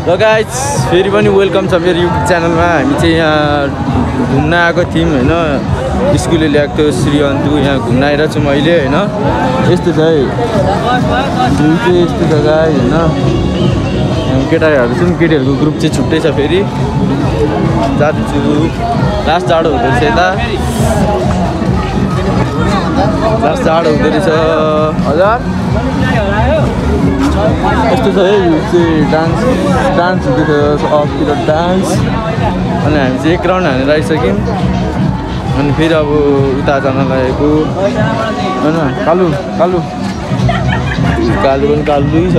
ल गाइज फेरि पनि वेलकम छ मेरो युट्युब च्यानलमा। हामी चाहिँ यहाँ घुम्न आएको थियौँ होइन, स्कुलले ल्याएको थियो श्रीअन्तु। यहाँ घुम्न आइरहेको छु मैले होइन। यस्तो छ है भ्यू चाहिँ यस्तो छ गाइज होइन। केटाहरू छन्, केटीहरूको ग्रुप चाहिँ छुट्टै छ। फेरि जाँदैछु, लास्ट जाडो हुँदो रहेछ यता, लास्ट जाडो हुँदो रहेछ हजुर। यस्तो छ है भ्यू चाहिँ। डान्स हुँदैछ, सबतिर डान्स। अनि हामी चाहिँ एक राउन्ड हानेर आइसक्यौँ। अनि फेरि अब उता जान लागेको होइन। कालु पनि कालु छ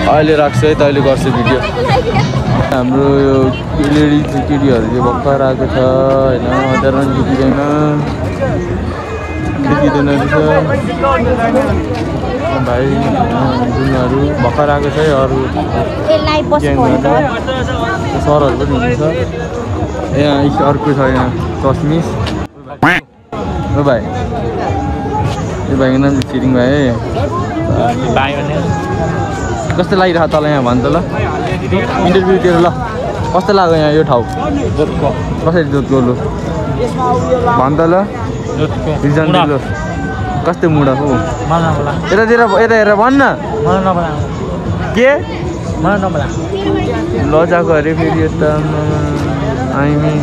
अहिले राख्छ है त, अहिले गर्छु भिडियो। हाम्रो यो लेडिज केटीहरू चाहिँ भर्खर आएको छ होइन। अँध्यारो पनि देखिँदैन रहेछ भाइ। दुनियाँहरू भर्खर आएको छ है। अरू सरहरू पनि हुनुहुन्छ यहाँ। अर्को छ यहाँ चस्मिस भाइ। यो भाइको नाम चाहिँ छिरिङ भाइ है। कस्तो लागिरहेको तल यहाँ भन् त ल, इन्टरभ्यूतिर ल कस्तो लाग्यो यहाँ यो ठाउँ? कसरी जोतको लु भन् त ल, रिजन दिलो कस्तो मुडा हो यतातिर, यता हेरेर भन् न के लजाको अरे फेरि यता हामी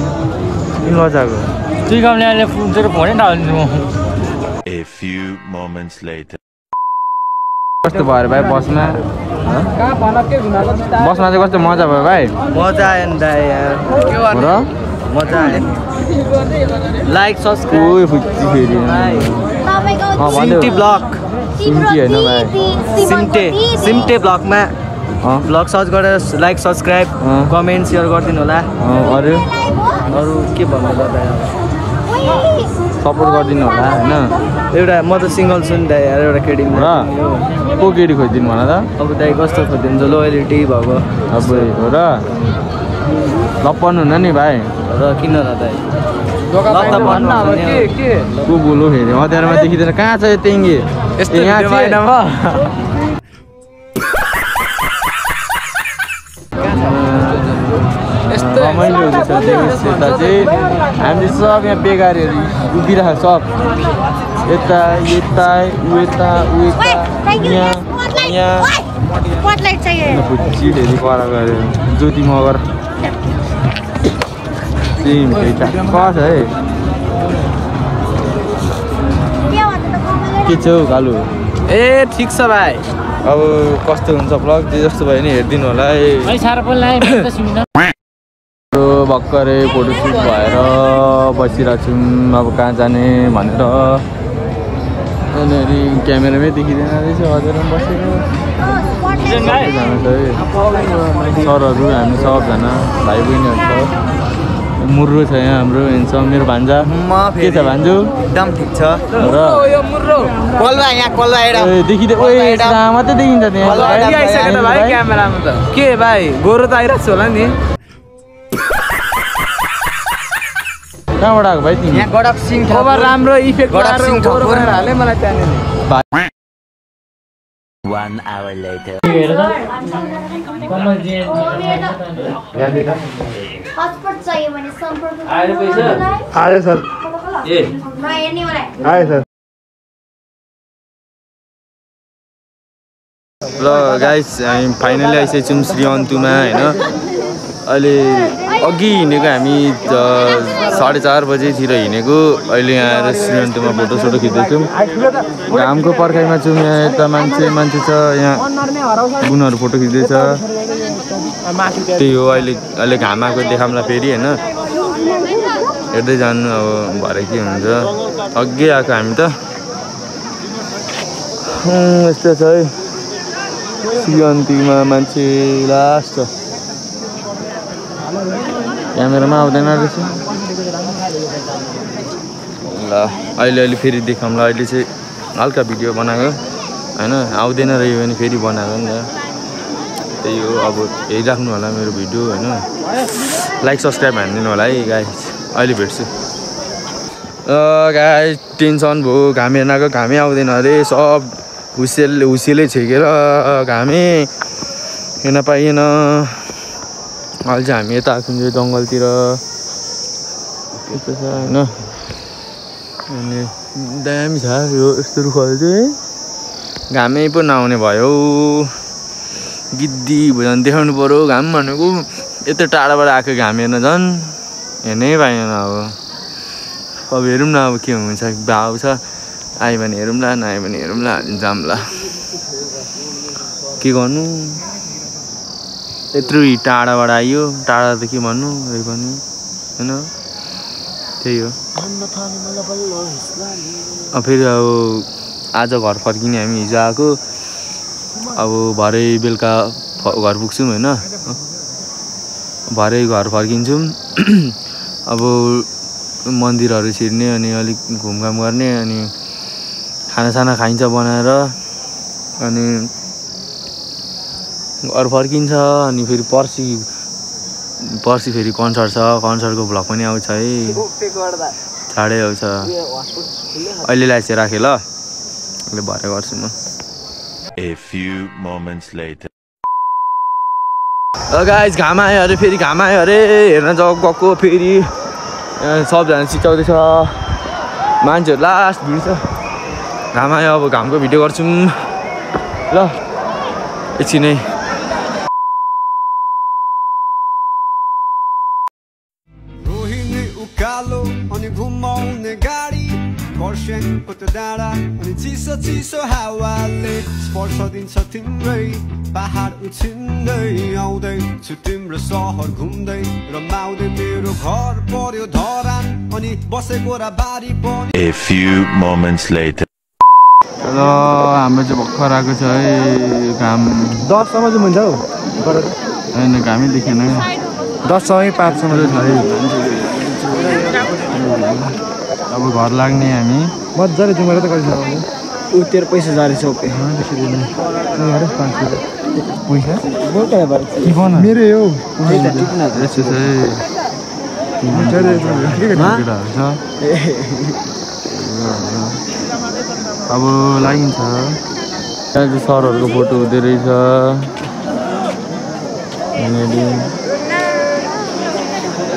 किन लजाको कस्तो भयो भाइ बसमा? बसमा चाहिँ कस्तो मजा भयो भाइ? मजा आयो नि दाइ यार, मजा आयो। लाइक सब्सक्राइब फेरि सिम्टी ब्लग, सिम्टी होइन भाइ, सिम्टे ब्लगमा ब्लग सर्च गरेर लाइक सब्सक्राइब कमेन्ट सेयर गरिदिनु होला। अरू के भन्नु गर्दा सपोर्ट गरिदिनु होला होइन। एउटा म त सिङ्गल छु नि दाइ यार, एउटा केटी को केटी खोजिदिनु भन त। अब दाइ कस्तो खोजिदिन्छ, लोयलिटी भएको अब हो र लप्पन हुन नि भाइ। र किन र दाइ को बोलो फेरि अँध्यारोमा देखिँदैन। कहाँ छ यो टेङ्गे? यहाँ रमाइलो हुँदैछ यता चाहिँ। हामीले सब यहाँ बेगारीहरू उभिरहेको सब, यता यता उता यहाँ चिटहरू पर गऱ्यो। ज्योति मगर कस है के छ हौ कालु? ए ठिक छ भाइ। अब कस्तो हुन्छ ब्लग जे जस्तो भयो नि हेरिदिनु होला है। भर्खरै फोटोसुट भएर बसिरहेको छौँ। अब कहाँ जाने भनेर यहाँनिर क्यामेरामै देखिँदैन रहेछ, हजुर बसेर सबैजना छ है। सरहरू हामी सबजना भाइ बहिनीहरू छ। मुर्रो छ यहाँ हाम्रो हेन्सम, मेरो भान्जा। के छ भान्जु? एकदम ठिक छ र देखिँदै मात्रै देखिन्छ त्यहाँ के भाइ? गोरो त आइरहेको छ होला नि। कहाँबाट आएको भाइ तिमी? राम्रो इफेक्ट हाले मलाई त्यहाँनिर। 1 hour later. हटस्पट चाहियो भने सम्पर्क आयो सर। ए आयो सर। ल गाइस हामी फाइनली आइसकेको छौँ श्रीअन्तुमा होइन। अहिले अघि हिँडेको हामी 4:30 बजेतिर हिँडेको। अहिले यहाँ आएर श्रीअन्तुमा फोटोसोटो खिच्दैछौँ। घामको पर्खाइमा छौँ। यहाँ यता मान्छे छ, यहाँ गुणहरू फोटो खिच्दैछ। त्यही हो, अहिले घाम आएको देखाउँला फेरि होइन। हेर्दै जानु अब भरे के हुन्छ। अघि आएको हामी त। यस्तो छ है श्रीअन्तुमा मान्छे लास्ट छ। क्यामेरामा आउँदैन रहेछ। ल अहिले फेरि देखाउँला। अहिले चाहिँ हल्का भिडियो बनाएको होइन, आउँदैन रह्यो भने फेरि बनाएको नि त। त्यही हो, अब हेरिराख्नु होला मेरो भिडियो होइन। लाइक सब्सक्राइब हानिदिनु होला है गाइस। अहिले भेट्छु। गाइस टेन्सन भयो, घाम हेर्न आएको, घामै आउँदैन अरे। सब हुसेलै छेकेर घामै हेर्न पाइएन। अहिले चाहिँ हामी यता आएको यो जङ्गलतिर यस्तो छ होइन। अनि दामी छ यो यस्तो रुखहरू चाहिँ घामै पो नआउने भयो। गिद्दी भयो भने देखाउनु पऱ्यो घाम भनेको। यत्रो टाढाबाट आएको घाम हेर्न झन् हेर्नै पाइएन। अब हेरौँ न अब के हुन्छ। भाउ छ आयो भने हेरौँला नआयो भने हेरौँला जाम्ला के गर्नु। यत्रो टाढाबाट आइयो। टाढा त के भन्नु यही पनि होइन त्यही हो। अब फेरि अब आज घर फर्किने हामी हिजो आएको। अब भरे बेलुका घर पुग्छौँ होइन। भरे घर फर्किन्छौँ। अब मन्दिरहरू छिर्ने अनि अलिक घुमघाम गर्ने अनि खानासाना खाइन्छ बनाएर अनि घर फर्किन्छ। अनि फेरि पर्सि फेरि कन्सर्ट छ। कन्सर्टको भ्लग पनि आउँछ है। चाँडै आउँछ। अहिलेलाई चाहिँ राखेँ ल। अहिले भरे गर्छु म। A few moments later. Guys घाम आयो अरे फेरि घाम आयो अरे। हेर्न गएको फेरि सबजना चिच्याउँदैछ। मान्छेहरू लास्ट भिड छ। घाम आयो अब घामको भिडियो गर्छौँ ल एकछिनै। उकालो अनि घुमाउने गाडी खरसाङको त्यो डाँडा अनि चिसो चिसो हावाले स्पर्श दिन्छ तिम्रै पहाड उछिन्दै आउँदै छु तिम्रो सहर घुम्दै रमाउँदै मेरो घर पर्यो धरान अनि बसेको र बारी पनि। A few moments later. ल हाम्रो चाहिँ भर्खर आएको छ है घाम। 10 सम्म चाहिँ हुन्छ हौ होइन घामै देखेन। 10 सम्म 5 सम्म चाहिँ छ है। अब घर लाग्ने हामी मजाले तिमीले त गरिसक्यो। ऊ तेरो पैसा जारेछ ओके। पैसा मेरो हो यस्तो छ अब लागिन्छ। सरहरूको फोटो हुँदो रहेछ।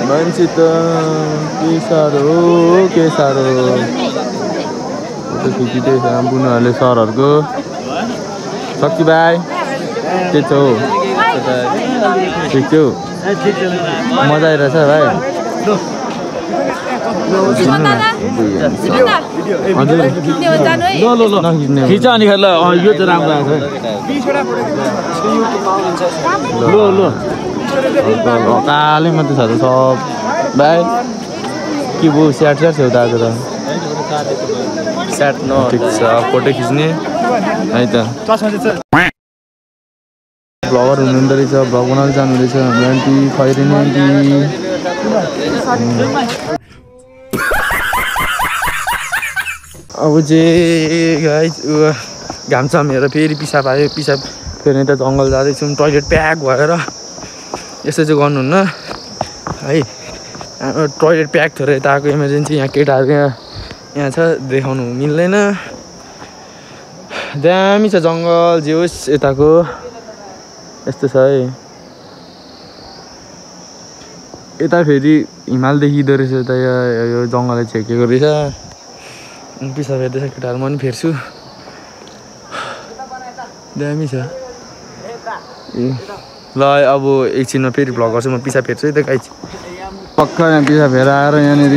मान्छे त के साह्रो फोटो खिचिँदैछ बुनुहरूले सरहरूको। सक्छु भाइ के छ हौ ठिक छु मजा आइरहेछ भाइ। खिच अनि ल यो चाहिँ राम्रो आएको ल कालै मात्रै छ त सब भाइ के भयो स्याट छेउ त आज त स्याट न ठिक छ फोटो खिच्ने है त। भ्लगर हुनुहुँदो रहेछ भ्लग बनाउनु जानु रहेछ हाम्रो आन्टी खैरिनी आन्टी। अब चाहिँ गाइस घाम चामेर फेरि पिसाब आयो। पिसाब फेरि त जङ्गल जाँदैछौँ। टोइलेट प्याक भएर यस्तो चाहिँ गर्नुहुन्न है। टोइलेट प्याक थियो र यता आएको इमर्जेन्सी। यहाँ केटाहरू यहाँ छ देखाउनु मिल्दैन। दामी छ जङ्गल जे होस् यताको यस्तो छ है। यता फेरि हिमाल देखिँदो रहेछ यता यो जङ्गलले छेकेको रहेछ। पिसाब हेर्दैछ केटाहरू म पनि फेर्छु। दामी छ ए ल अब एकछिनमा फेरि भ्लग गर्छु म। पिसाब फेर्छु है त गाइस। पक्का यहाँ पिसाब फेर आएर यहाँनिर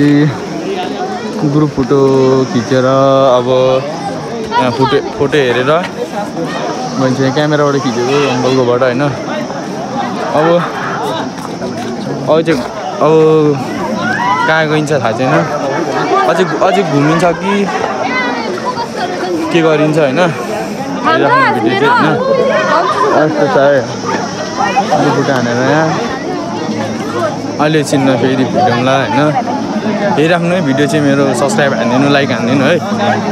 ग्रुप फोटो खिचेर अब यहाँ फोटो हेरेर मान्छे क्यामेराबाट खिचेको अङ्कलकोबाट होइन। अब चाहिँ अब कहाँ गइन्छ थाहा छैन। अझै घुमिन्छ कि के गरिन्छ होइन। भिडियो चाहिँ होइन यस्तो छ है। फोटो हानेर यहाँ अहिले एकछिनमा फेरि भेटौँला होइन। हेरिराख्नु है भिडियो चाहिँ मेरो। सब्सक्राइब हानिदिनु लाइक हानिदिनु है।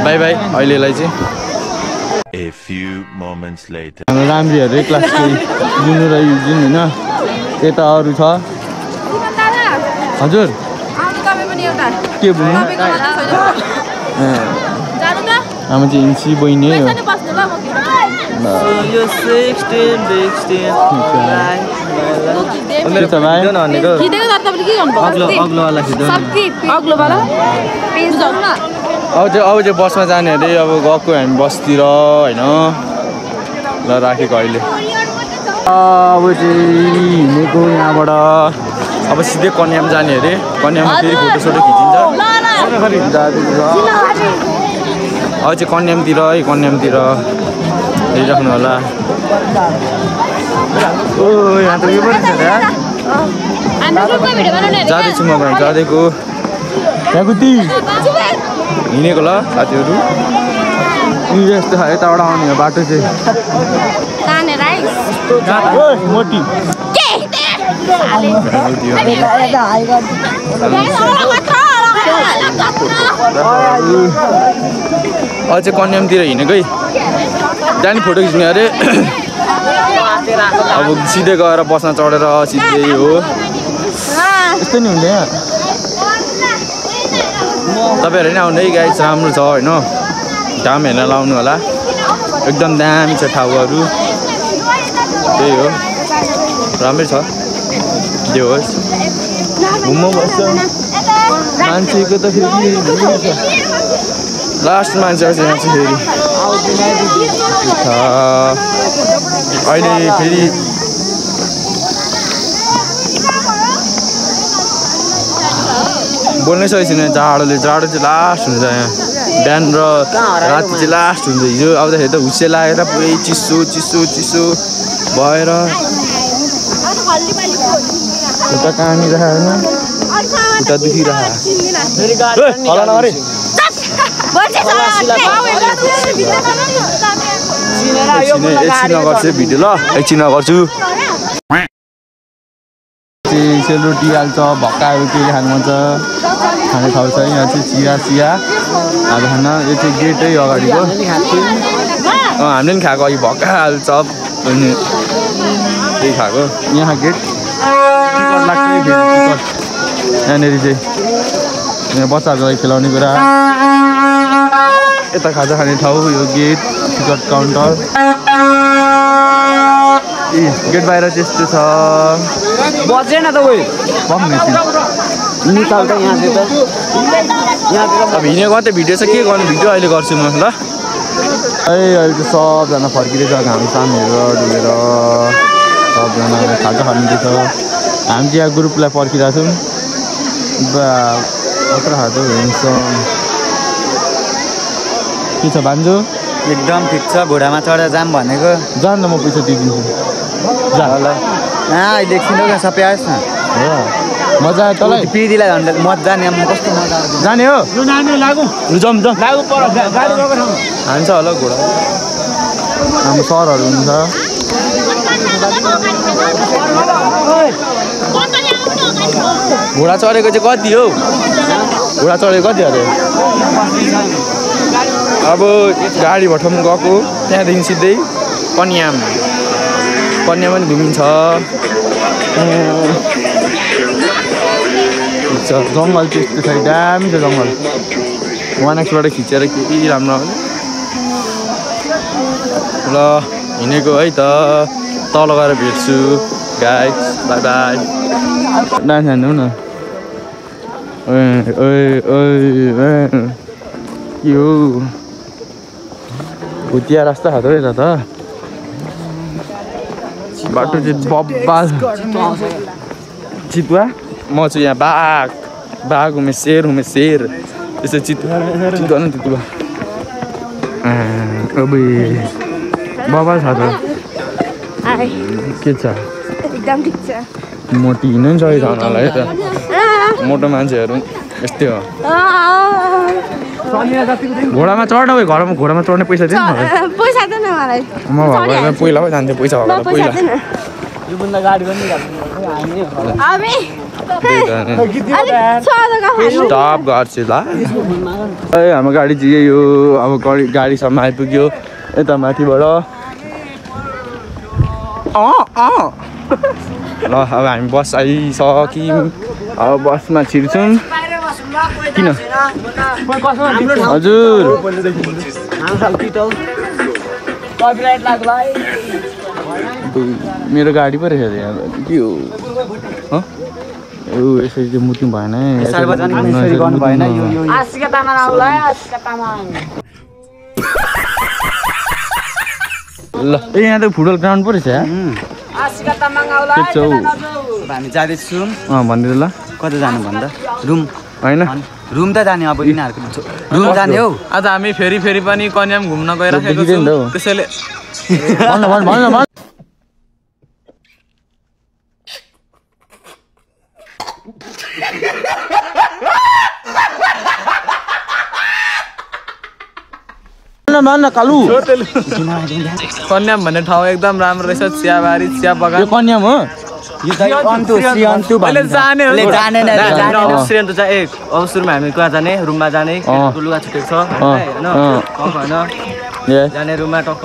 बाई बाई अहिलेलाई चाहिँ। A few moments later. हाम्रो राम्रीहरू क्लासको जुनु र युजिन होइन। यता अरू छ हजुर के भन्नु आमा चाहिँ इन्सी बहिनी हो यो 16 मेरो त भाइ खिदेको त तपाईले के गर्नु भयो अग्लोवाला खिच्नु अग्लोवाला पेज जाऊ न अब चाहिँ बसमा जाने अरे अब गएको हामी बसतिर होइन ल राखेको अहिले अब चाहिँ हिँडेको यहाँबाट अब सिधै कन्याम जाने अरे कन्याममा फेरि फोटोसोटो खिचिन्छ अब चाहिँ कन्यामतिर है कन्यामतिर हेरिराख्नु होला ओ यहाँ त यो पनि छ जाँदैछु म जाँदैको त्यहाँ कुति हिँडेको ल साथीहरू यस्तो खायो यताबाट आउने हो बाटो चाहिँ मोटी अझै कन्यामतिर हिँडेकै जाने फोटो खिच्ने अरे अब सिधै गएर बसमा चढेर सिधै हो यस्तो नि हुँदैन तपाईँहरू नि आउनु है गाइस राम्रो छ होइन घाम हेर्न लाउनु होला एकदम दामी छ ठाउँहरू त्यही हो राम्रै छ जे होस् घुम्न बस्छ मान्छेको त फेरि लास्ट मान्छे आउँछ यहाँ चाहिँ फेरि अहिले फेरि बोल्नै सकेको छैन जाडो चाहिँ लास्ट हुन्छ यहाँ बिहान र राति चाहिँ लास्ट हुन्छ हिजो आउँदाखेरि त हुस्से लागेर पुरै चिसो भएर उता कहाँनिर होइन उता दुखिरहेको एकछिन नगर्छु भिडियो ल एकछिन नगर्छु सेलरोटी हाल्छ भक्काहरू के खानु मन छ खाने ठाउँ छ यहाँ चाहिँ चिया अब खाना यो चाहिँ गेटै अगाडिको हामीले पनि खाएको अघि भक्का आलुचप अनि त्यही खाएको यहाँ गेट टिकट लाग्छ टिकट यहाँनिर चाहिँ यहाँ बच्चाहरूको लागि खेलाउने कुरा यता खाजा खाने ठाउँ यो गेट टिकट काउन्टर गेट बाहिर त्यस्तो छ बजेन त उयो निकाल त यहाँ चाहिँ अब हिँडेको मात्रै भिडियो छ के गर्नु भिडियो अहिले गर्छु म ल अहिले चाहिँ सबजना फर्किँदैछ घाम साम हेरेर डुबेर सबजना खाजा खाँदैछ हामी चाहिँ यहाँ ग्रुपलाई पर्खिरहेको छौँ कत्र खाँदो हुन्छ के छ भान्जो एकदम ठिक छ घोडामा चढेर जाम भनेको जान न म पैसा दिइदिन्छु जा ल अहिले एकछिन सबै आएछ न हो मजा आयो तँलाई पिदिलाई झन्डा मजा नि कस्तो मजा जाने हो लागु जाउँ लागु पर गाडी रोकेर हान्छ होला घोडा हाम्रो सरहरू हुन्छ घोडा चढेको चाहिँ कति हो घोडा चढेको कति अरे अब गाडी भटौँ गएको त्यहाँदेखि सिधै कन्याम पनि घुमिन्छ जङ्गल चाहिँ यस्तो छ दामी छ जङ्गल 1x खिचेर के राम्रो ल हिँडेको है त तल गएर भेट्छु गाइस बाई बाई डान्स हान्नु न के हो भुतिया रास्ता खाँदो रहेछ त बाटो चाहिँ बब्बाल चितुवा म चाहिँ यहाँ बाघ हुमे शेर त्यसो चितुवा न चितुवा अब बब्बाल छ त के छ एकदम ठिक छ मोटी हिँड्नु पनि सकेको छ उनीहरूलाई त मोटो मान्छेहरू यस्तै हो घोडामा चढ्न गयो घोडामा चढ्ने पैसा दिनु पैसा दिनु मलाई म भएर पहिला पो जान्थेँ पैसा भएर पहिला स्टप गर्छु ल हाम्रो गाडी चाहिँ यही हो अब गाडीसम्म आइपुग्यो यता माथिबाट ल अब हामी बस आइसक्यौँ अब बसमा छिर्छौँ किन हजुर कपिराइट लाग्ला है मेरो गाडी पो रहेछ यहाँ के हो यसरी चाहिँ मुत्नु भएन गर्नु भएन आशिका तामाङ आउला आशिका तामाङ ल यहाँ त फुटबल ग्राउन्ड पो रहेछ आशिका तामाङ आउला हामी जाँदैछौँ भनिदिनु ल कता जानु भन्दा रुम होइन रुम त जाने अब यिनीहरूको रुम जाने हौ आज हामी फेरि पनि कन्याम घुम्न गइरहेको छौँ त्यसैले भन्न कालु कन्याम भन्ने ठाउँ एकदम राम्रो रहेछ चियाबारी चिया बगान कन्याम हो सुरुमा हामी कहाँ जाने रुममा जाने लुगा छुटेको छ जाने रुममा टक्क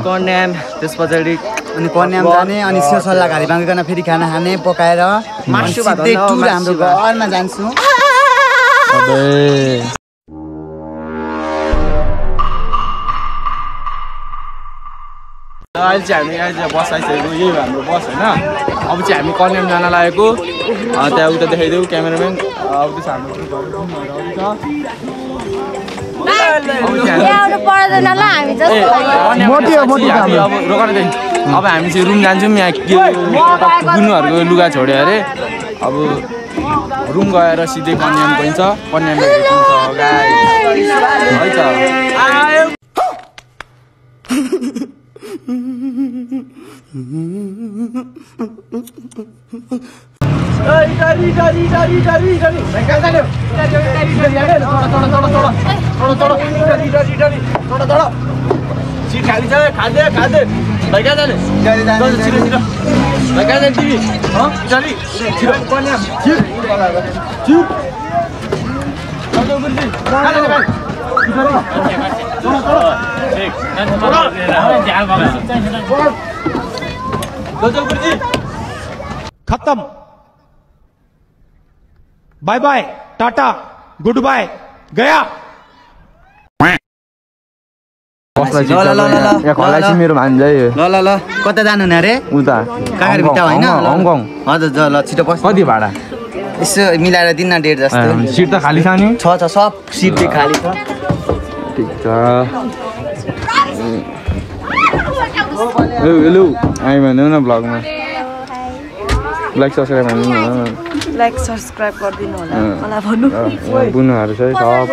कन्याम त्यस पछाडि अनि कन्याम जाने अनि सल्लाह घारी बाँकिकन फेरि खाना खाने पकाएर हाम्रो घरमा जान्छु अहिले चाहिँ हामी बस आइसकेको यही हो हाम्रो बस होइन अब चाहिँ हामी कन्याम जान लागेको त्यहाँ उता देखाइदेऊ क्यामेराम्यान अब त्यसो अब हामी चाहिँ रुम जान्छौँ यहाँ गुनुहरूको लुगा छोड्यो अरे अब रुम गएर सिधै कन्याम गइन्छ कन्याम खाली छ खाँदै खाँदै भाइ कहाँ जाने छिटो छिटो भाइ कहाँ जाने तिमी चली छिटो कन्याम खत्म bye bye tata goodbye गया मेरो भान्जा ल कता जानु न अरे उता काँगरी भित्ता होइन हङकङ हजुर ल छिटो बस कति भाडा यसो मिलाएर दिन न डेढ जस्तो सिट त खाली छ नि छ सब सिट चाहिँ खाली छ ठिक छ हेलो आइ भन्नु न ब्लगमा लाइक सब्सक्राइब भन्नु न लाइक सब्सक्राइब गरिदिनु होला मलाई भन्नु बुनुहरू छ सब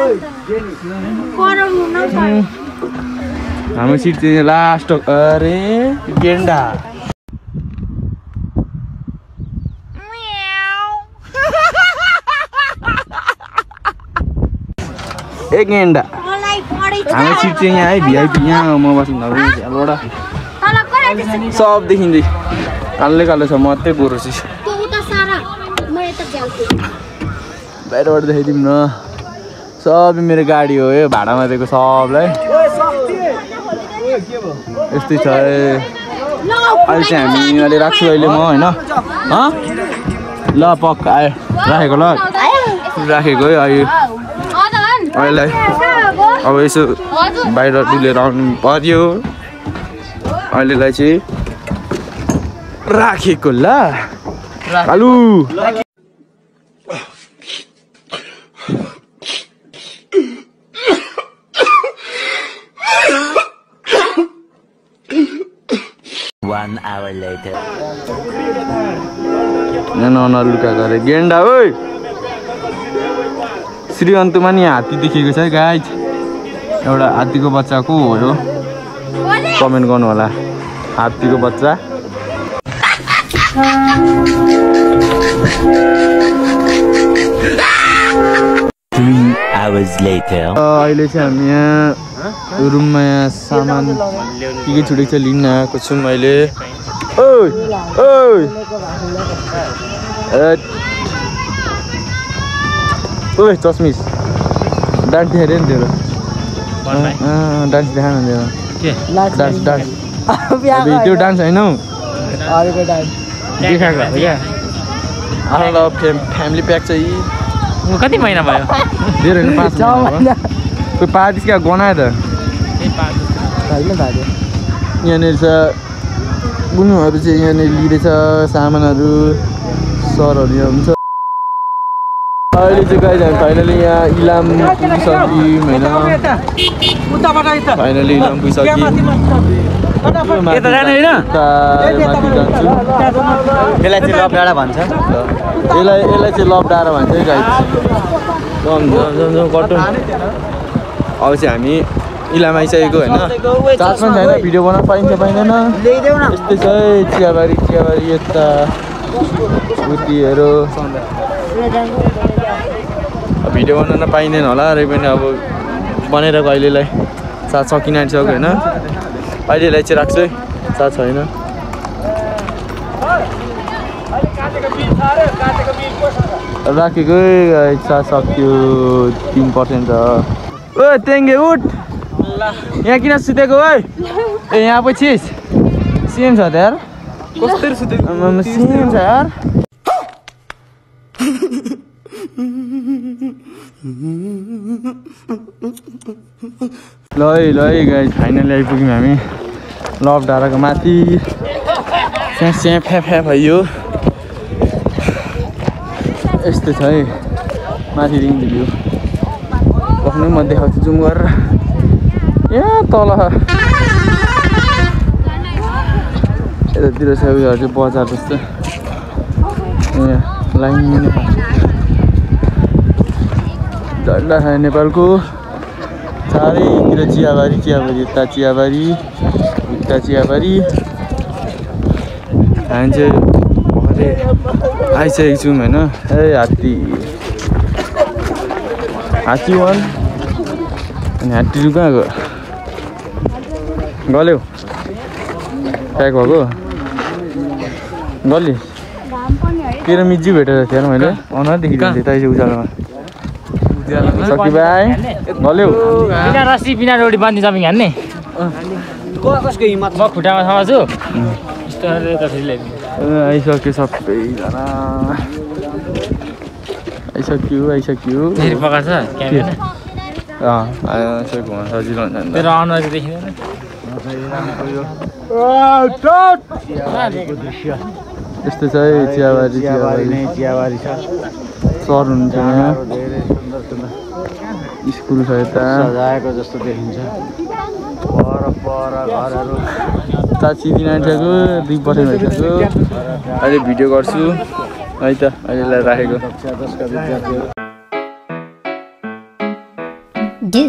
हाम्रो सिट चाहिँ लास्ट अरे गेन्डा ए गेन्डा हाम्रो सिट चाहिँ यहाँ है भिआइपी यहाँ म बस्नु सब देखिँदै कालै कालो छ मात्रै गोरो छ बाहिरबाट देखाइदिउँ न सब मेरो गाडी हो यो भाडामा दिएको सबलाई यस्तै छ अहिले चाहिँ हामी अहिले राख्छु अहिले म होइन ल पक्का आयो राखेको ल राखेको है अहिले अब यसो बाहिर डुलेर आउनु पर्यो अहिलेलाई चाहिँ राखेको ल कालु यहाँ लुका गरे गेन्डा ओ श्री अन्तमा नि हात्ती देखेको छ गाइज एउटा हात्तीको बच्चा को हो यो कमेन्ट गर्नु होला हात्तीको बच्चा अहिले चाहिँ हामी यहाँ रुममा यहाँ सामान के छुटेको छ लिन आएको छु मैले ओइ ओइ ओइ चस्मिस डान्स देखाइदियो नि तेरो डान्स देखाएन तेरो डान्स डान्स त्यो डान्स होइन हौ देखाएको क्या आफ्नो फ्यामिली प्याक चाहिँ कति महिना भयो? धेरै होइन 5 महिना कोही पार्टिस क्या गनायो त यहाँनिर छ बुनुहरू चाहिँ यहाँनिर लिँदैछ सामानहरू सरहरू यहाँ हुन्छ अहिले चाहिँ गाइज हामी फाइनली यहाँ इलाम पुगिसक्यौँ होइन फाइनली इलाम पुगिसक्यौँ माथि जान्छु यसलाई चाहिँ लप डाँडा भन्छ यसलाई चाहिँ लप डाँडा भन्छ है गाइज कटो अब चाहिँ हामी इलाम आइसकेको होइन चार्ज पनि छैन भिडियो बनाउन पाइन्छ पाइँदैन यस्तै छ है चियाबारी यता उतिहरू भिडियो बनाउन पाइँदैन होला र पनि अब बनाइरहेको अहिलेलाई साथ सकिन आँटिसक्यो होइन अहिलेलाई चाहिँ राख्छु है साथ छैन राखेको साथ सक्यो 3% छ ओ तेङ्गे उठ यहाँ किन सुतेको है ए यहाँ पो छिस सेम छ त यार कस्तो सुतेको सेम छ यार ल है गाइस फाइनली आइपुग्यौँ हामी लभ डाँडाको माथि स्याँ फ्या भयो यस्तो छ है माथिदेखि भ्यू बस्नु म देखाउँछु जुम गरेर यहाँ तल यतातिर छ उयोहरू चाहिँ बजार जस्तो यहाँ लाइन झन्डा छ नेपालको चारैतिर चियाबारी यता चियाबारी उता चियाबारी हामी चाहिँ भरे आइसकेको छौँ होइन ए हात्ती 1 अनि हात्ती 2 कहाँ गयो गल्यो प्याक भएको गल्ली तेरो मिजी भेटेर थिएँ मैले अनुहार देखिदिन्थेँ त्यही उज्यालोमा सकि भाइ गल्यो बिना रस्सी बिना रोटी बाँध्ने जमिन हान्ने कसको हिम्मत म खुट्टामा समाछु आइसक्यो सबैजना आइसक्यो फेरि पकाएको छ क्यामेरा आइसक्यो घुम्न सजिलो हुन्छ नि तेरो अनुहार चाहिँ देखिँदैन यस्तो छ है चियाबारी छ सर हुनुहुन्छ यहाँ स्कुल छ यता सजाएको जस्तो देखिन्छ पर घरहरू चाची दिन आइसक्यो 2% भइसक्यो अहिले भिडियो गर्छु है त अहिलेलाई राखेको do